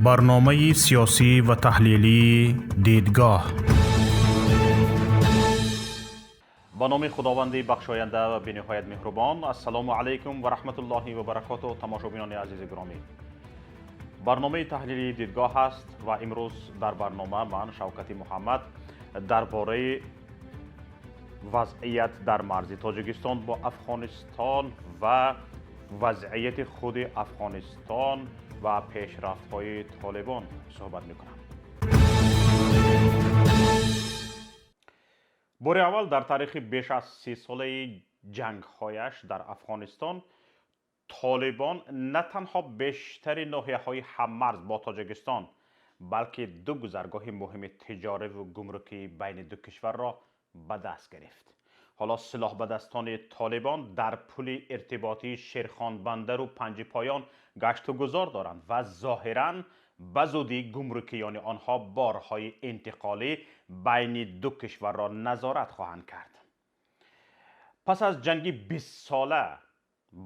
Барномаи сиёсӣ ва таҳлилии «Дидгоҳ». Ба номи Худованди бахшоянда ва бениҳоят меҳрубон. Ассалому алайкум ва раҳматуллоҳи ва баракоту. Тамошобинони азизи гиромӣ, барномаи таҳлилии «Дидгоҳ» аст ва имрӯз дар барнома ман, Шавкати Муҳаммад, дар бораи вазъият дар марзи Тоҷикистон бо Афғонистон ва вазъияти худи Афғонистон ва пешрафтҳои Толибон суҳбат мекунам. Бори аввал дар таърихи беш аз 30-солаи ҷангҳояш дар Афғонистон Толибон на танҳо бештари ноҳияҳои ҳаммарз бо Тоҷикистон, балки ду гузаргоҳи муҳими тиҷориву гумрукӣ байни ду кишварро ба даст гирифт. Ҳоло силоҳбадастони Толибон дар пули иртиботии Шерхонбандару Панҷипоён гашту гузор доранд ва зоҳиран ба зудӣ гумрукиёни онҳо борҳои интиқолӣ байни ду кишварро назорат хоҳанд кард. Пас аз ҷанги 20-сола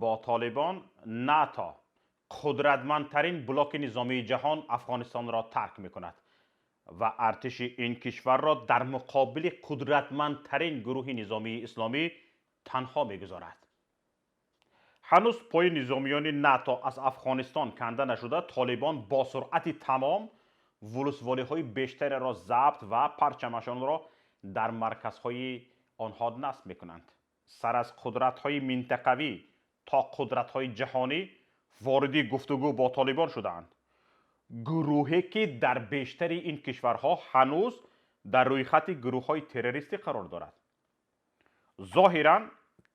бо Толибон, НАТО, қудратмандтарин блоки низомии ҷаҳон, Афғонистонро тарк мекунад ва артиши ин кишварро дар муқобили қудратмандтарин гурӯҳи низомии исломӣ танҳо мегузорад. Ҳанӯз пои низомиёни НАТО аз Афғонистон канда нашуда, Толибон бо суръати тамом вулусволиҳои бештареро забт ва парчамашонро дар марказҳои онҳо насб мекунанд. Сар аз қудратҳои минтақавӣ то қудратҳои ҷаҳонӣ вориди гуфтугӯ бо Толибон шудаанд, гурӯҳе ки дар бештари ин кишварҳо ҳанӯз дар рӯйхати гурӯҳҳои террористӣ қарор дорад. Зоҳиран,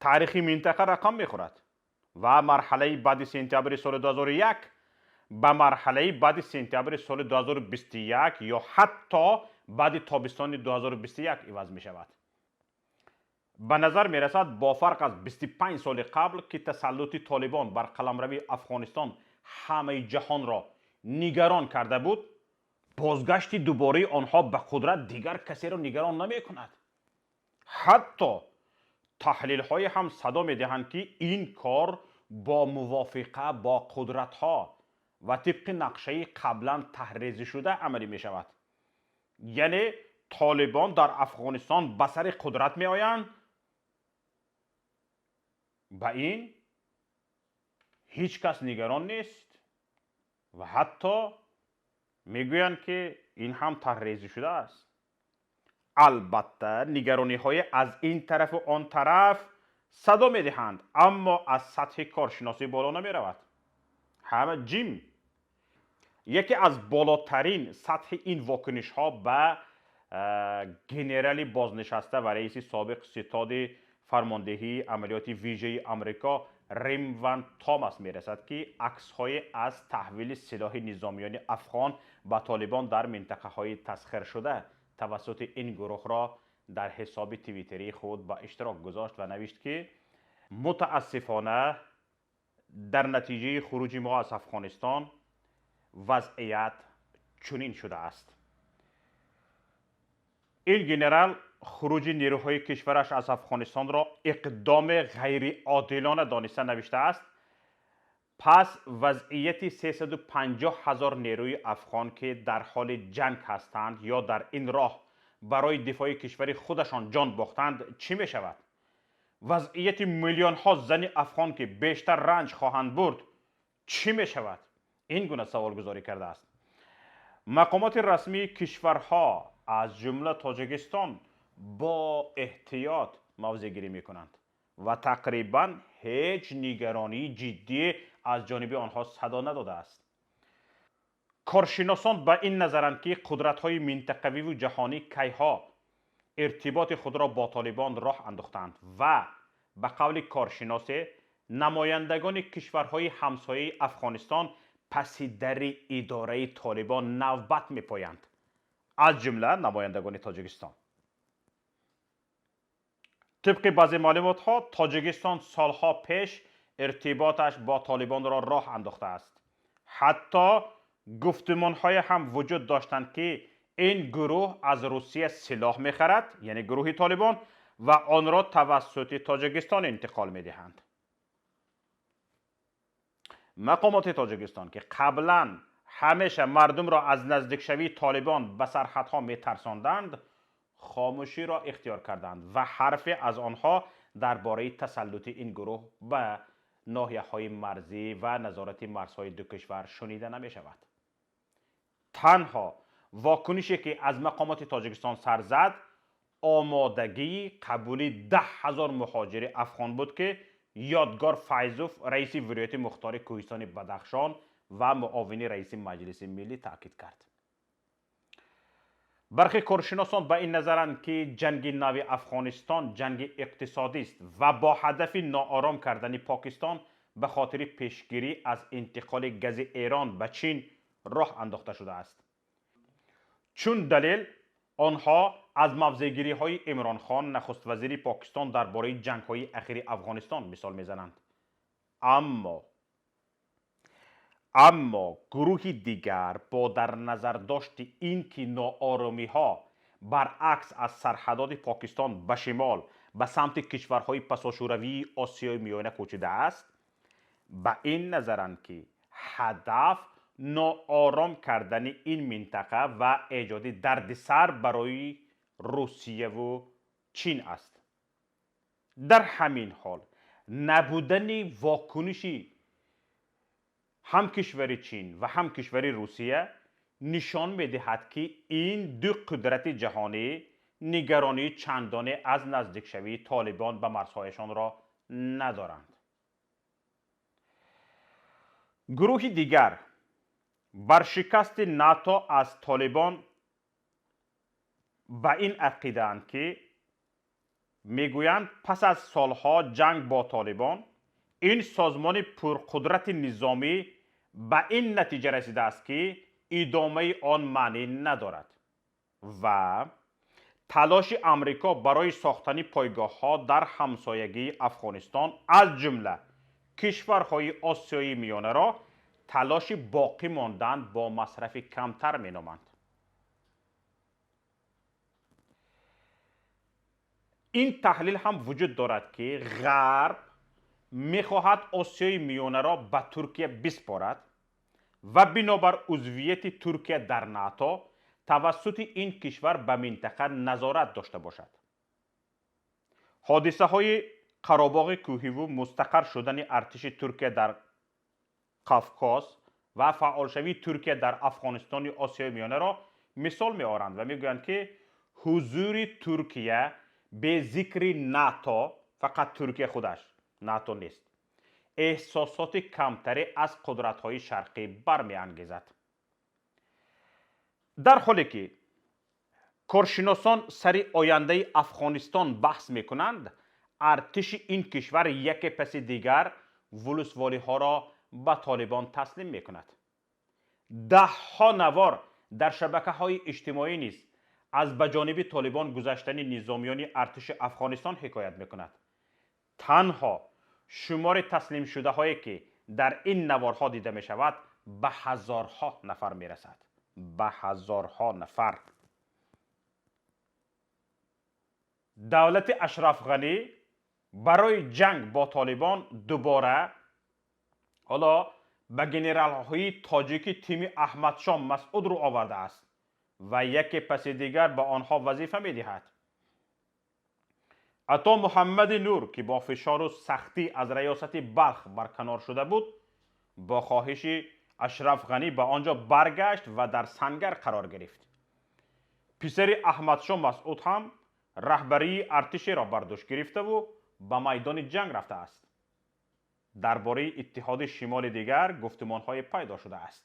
таърихи минтақа рақам мехӯрад ва марҳалаи баъди сентябри соли 2001 ба марҳалаи баъди сентябри соли 2021 ё ҳатто баъди тобистони 2021 иваз мешавад. Ба назар мерасад, бо фарқ аз 25 соли қабл, ки тасаллути Толибон бар қаламрави Афғонистон ҳамаи ҷаҳонро нигарон карда буд, бозгашти дубораи онҳо ба қудрат дигар касеро нигарон намекунад. Ҳатто таҳлилҳое ҳам садо медиҳанд, ки ин кор бо мувофиқа бо қудратҳо ва тибқи нақшаи қаблан таҳрезишуда амалӣ мешавад. Яъне Толибон дар Афғонистон ба сари қудрат меоянд, ба ин ҳеҷ кас нигарон нест ва ҳатто мегӯянд, ки ин ҳам тарҳрезӣ шудааст. Албатта, нигарониҳое аз ин тарафу он тараф садо медиҳанд, аммо аз сатҳи коршиносӣ боло намеравад. Ҳама ҷим. Яке аз болотарин сатҳи ин вокунишҳо ба генерали бознишаста ва раиси собиқ ситоди фармондеҳии амалиёти вижаи Амрико Римван Томас мерасад, ки аксҳое аз таҳвили силоҳи низомиёни афғон ба Толибон дар минтақаҳои тасхиршуда тавассути ин гурӯҳро дар ҳисоби твиттерии худ ба иштирок гузошт ва навишт, ки мутаассифона, дар натиҷаи хуруҷи мо аз Афғонистон вазъият чунин шудааст. Ин генерал хуруҷи нерӯҳои кишвараш аз Афғонистонро иқдоми ғайриодилона дониста навиштааст: «Пас вазъияти 350 ҳазор нерӯи афғон, ки дар ҳоли ҷанг ҳастанд ё дар ин роҳ барои дифои кишвари худашон ҷон бохтанд, чӣ мешавад? Вазъияти миллионҳо зани афғон, ки бештар ранҷ хоҳанд бурд, чӣ мешавад?» Ин гуна саволгузорӣ кардааст. Мақомоти расмии кишварҳо, аз ҷумла Тоҷикистон, бо эҳтиёт мавзеъгирӣ мекунанд ва тақрибан ҳеҷ нигаронии ҷиддие аз ҷониби онҳо садо надодааст. Коршиносон ба ин назаранд, ки қудратҳои минтақавиву ҷаҳонӣ кайҳо иртиботи худро бо Толибон роҳ андохтанд ва ба қавли коршиносе, намояндагони кишварҳои ҳамсояи Афғонистон паси дари идораи Толибон навбат мепоянд, аз ҷумла намояндагони Тоҷикистон. Тибқи баъзе маълумотҳо, Тоҷикистон солҳо пеш иртиботаш бо Толибонро роҳ андохтааст. Ҳатто гуфтумонҳое ҳам вуҷуд доштанд, ки ин гурӯҳ аз Русия силоҳ мехарад, яъне гурӯҳи Толибон, ва онро тавассути Тоҷикистон интиқол медиҳанд. Мақомоти Тоҷикистон, ки қаблан ҳамеша мардумро аз наздикшавии Толибон ба сарҳадҳо метарсонданд, хомӯширо ихтиёр карданд ва ҳарфе аз онҳо дар бораи тасаллути ин гурӯҳ ба ноҳияҳои марзӣ ва назорати марзҳои ду кишвар шунида намешавад. Танҳо вокунише ки аз мақомоти Тоҷикистон сар зад, омодагии қабули 10 000 муҳоҷири афғон буд, ки Ёдгор Файзов, раиси вилояти мухтори Кӯҳистони Бадахшон ва муовини раиси Маҷлиси миллӣ, таъкид кард. Бархе коршиносон ба ин назаранд, ки ҷанги нави Афғонистон ҷанги иқтисодист ва бо ҳадафи ноором кардани Покистон ба хотири пешгирӣ аз интиқоли гази Эрон ба Чин роҳ андохта шудааст. Чун далел онҳо аз мавзеъгириҳои Имронхон, нахуствазири Покистон, дар бораи ҷангҳои ахири Афғонистон мисол мезананд. Аммо гурӯҳи дигар бо дар назардошти ин ки нооромиҳо баръакс аз сарҳадоти Покистон ба шимол, ба самти кишварҳои пасошӯравии Осиёи Миёна кӯчидааст, ба ин назаранд, ки ҳадаф ноором кардани ин минтақа ва эҷоди дардисар барои Русияву Чин аст. Дар ҳамин ҳол набудани вокуниши ҳам кишвари Чин ва ҳам кишвари Русия нишон медиҳад, ки ин ду қудрати ҷаҳонӣ нигаронии чандоне аз наздикшавии Толибон ба марзҳояшонро надоранд. Гурӯҳи дигар бар шикасти НАТО аз Толибон ба ин ақидаанд, ки мегӯянд, пас аз солҳо ҷанг бо Толибон ин созмони пурқудрати низомӣ ба ин натиҷа расидааст, ки идомаи он маънӣ надорад ва талоши Амрико барои сохтани пойгоҳҳо дар ҳамсоягии Афғонистон, аз ҷумла кишварҳои Осиёи Миёнаро, талоши боқӣ мондан бо масрафи камтар меноманд. Ин таҳлил ҳам вуҷуд дорад, ки Ғарб мехоҳад Осиёи Миёнаро ба Туркия биспорад ва бинобар узвияти Туркия дар НАТО тавассути ин кишвар ба минтақа назорат дошта бошад. Ҳодисаҳои Қаробоғи кӯҳиву мустақар шудани артиши Туркия дар Қавқоз ва фаъолшавии Туркия дар Афғонистони Осиёи Миёнаро мисол меоранд ва мегӯянд, ки ҳузури Туркия бе зикри НАТО, фақат Туркия худаш НАТО нест, эҳсосоти камтаре аз қудратҳои шарқӣ бармеангезад. Дар ҳоле ки коршиносон сари ояндаи Афғонистон баҳс мекунанд, артиши ин кишвар яке паси дигар вулусволиҳоро ба Толибон таслим мекунад. Даҳҳо навор дар шабакаҳои иҷтимоӣ низ аз ба ҷониби Толибон гузаштани низомиёни артиши Афғонистон ҳикоят мекунад. Танҳо шумори таслимшудаҳое ки дар ин наворҳо дида мешавад, ба ҳазорҳо нафар мерасад, ба ҳазорҳо нафар. Давлати Ашраф Ғанӣ барои ҷанг бо Толибон дубора ҳоло ба генералҳои тоҷики тими Аҳмадшоҳ Масъуд рӯ овардааст ва яке паси дигар ба онҳо вазифа медиҳад. Ато Муҳаммади Нур, ки бо фишору сахтӣ аз раёсати Балх барканор шуда буд, бо хоҳиши Ашраф Ғанӣ ба он ҷо баргашт ва дар сангар қарор гирифт. Писари Аҳмадшоҳ Масъуд ҳам раҳбарии артишеро бар дӯш гирифтаву ба майдони ҷанг рафтааст. Дар бораи иттиҳоди шимоли дигар гуфтумонҳое пайдо шудааст,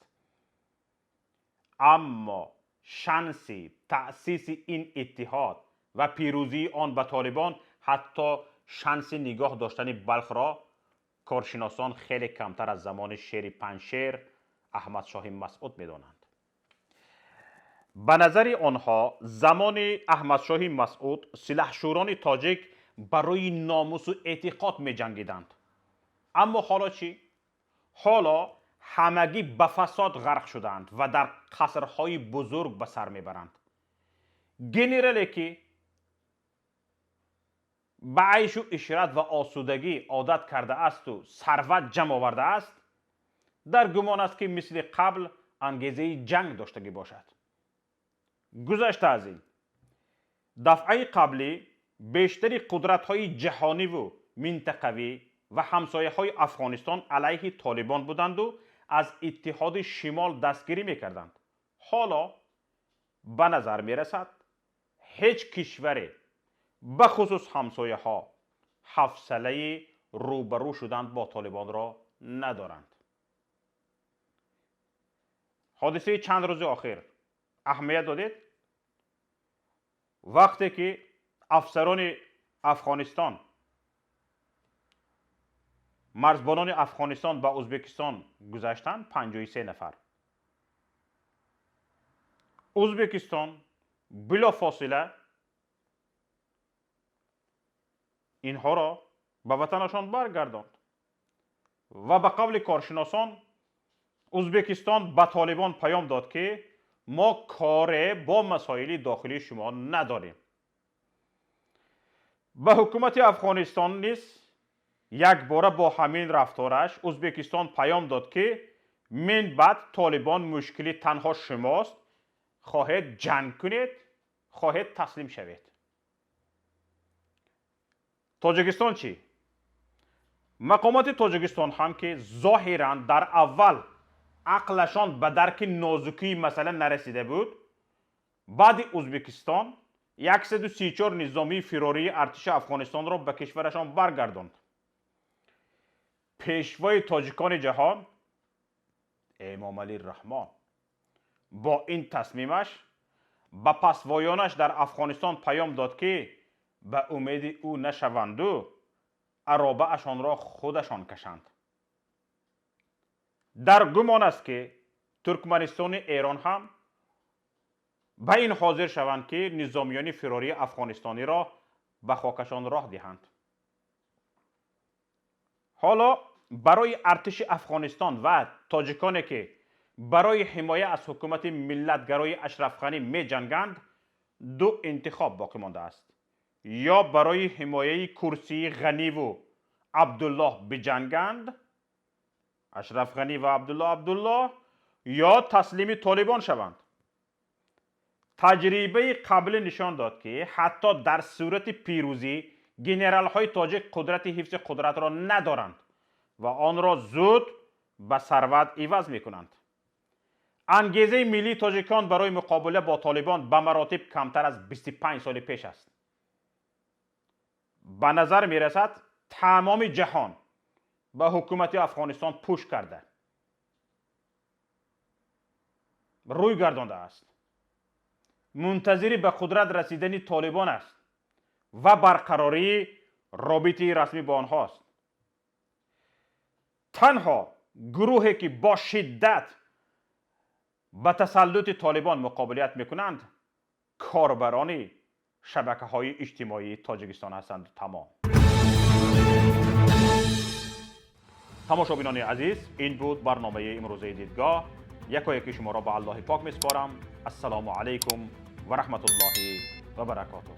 аммо шанси таъсиси ин иттиҳод ва пирӯзии он ба Толибон, ҳатто шанси нигоҳ доштани Балхро коршиносон хеле камтар аз замони шери Панҷшер Аҳмадшоҳи Масъуд медонанд. Ба назари онҳо замони Аҳмадшоҳи Масъуд силаҳшӯрони тоҷик барои номусу эътиқод меҷангиданд. Аммо ҳоло чӣ? Ҳоло ҳамагӣ ба фасод ғарқ шуданд ва дар қасрҳои бузург ба сар мебаранд. Генерале ки ба айшу ишрат ва осудагӣ одат кардаасту сарват ҷамъ овардааст, дар гумон аст, ки мисли қабл ангезаи ҷанг доштагӣ бошад. Гузашта аз ин, дафъаи қаблӣ бештари қудратҳои ҷаҳониву минтақавӣ ва ҳамсояҳои Афғонистон алайҳи Толибон буданду аз Иттиҳоди Шимол дастгирӣ мекарданд. Ҳоло ба назар мерасад, ҳеҷ кишваре, бахусус ҳамсояҳо, ҳавсалаи рӯбарӯ шудан бо Толибонро надоранд. Ҳодисаи чанд рӯзи охир аҳамият додед? Вақте ки афсарони Афғонистон, марзбонони Афғонистон ба Ӯзбекистон гузаштанд, 53 нафар. Ӯзбекистон билофосила инҳоро ба ватанашон баргардонд ва ба қавли коршиносон Ӯзбекистон ба Толибон паём дод, ки мо коре бо масоили дохилии шумо надорем. Ба ҳукумати Афғонистон низ якбора бо ҳамин рафтораш Ӯзбекистон паём дод, ки минбаъд Толибон мушкили танҳо шумост, хоҳед ҷанг кунед, хоҳед таслим шавед. Тоҷикистон чӣ? Мақомоти Тоҷикистон ҳам, ки зоҳиран дар аввал ақлашон ба дарки нозукии масъала нарасида буд, баъди Ӯзбекистон 134 низомии фирории артиши Афғонистонро ба кишварашон баргардонд. Пешвои тоҷикони ҷаҳон Эмомалӣ Раҳмон бо ин тасмимаш ба пасвоёнаш дар Афғонистон паём дод, ки ба умеди ӯ нашаванду аробаашонро худашон кашанд. Дар гумон аст, ки Туркманистони Эрон ҳам ба ин ҳозир шаванд, ки низомиёни фирории афғонистониро ба хокашон роҳ диҳанд. Ҳоло барои артиши Афғонистон ва тоҷиконе, ки барои ҳимоя аз ҳукумати миллатгарои Ашрафғанӣ меҷанганд, ду интихоб боқӣ мондааст: ё барои ҳимояи курсии Ғаниву Абдуллоҳ биҷанганд, Ашрафғанӣ ва Абдуллоҳ Абдуллоҳ, ё таслими Толибон шаванд. Таҷрибаи қаблӣ нишон дод, ки ҳатто дар сурати пирӯзӣ генералҳои тоҷик қудрати ҳифзи қудратро надоранд ва онро зуд ба сарват иваз мекунанд. Ангезаи миллии тоҷикон барои муқобила бо Толибон ба маротиб камтар аз 25 соли пеш аст. Ба назар мерасад, тамоми ҷаҳон ба ҳукумати Афғонистон пӯш карда, рӯй гардондааст, мунтазири ба қудрат расидани Толибон аст ва барқарории робитаи расмӣ бо онҳост. Танҳо гурӯҳе, ки бо шиддат ба тасаллути Толибон муқобилият мекунанд, корбарони шабакаҳои иҷтимоии Тоҷикистон ҳастанд. Тамом. Тамошобинони азиз, ин буд барномаи имрӯзаи Дидгоҳ. Якояки шуморо ба Аллоҳи пок месупорам. Ассалому алайкум ва раҳматуллоҳи ва баракотуҳ.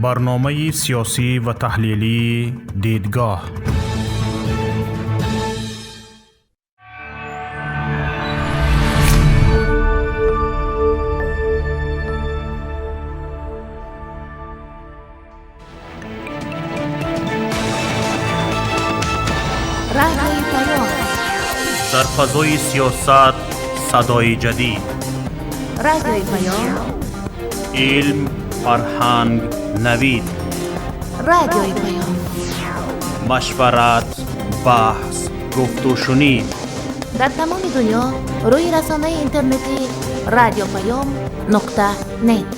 Барномаи сиёсӣ ва таҳлилии Дидгоҳ. Радиои Паём. Дар фазои сиёсат садои ҷадид. Радиои Паём. Илм, фарҳанг, навид. Радиои Паём. Машварат, баҳс, гуфтушунид. Дар тамоми дунё рӯи расонаи интернетӣ радиопаём.нет.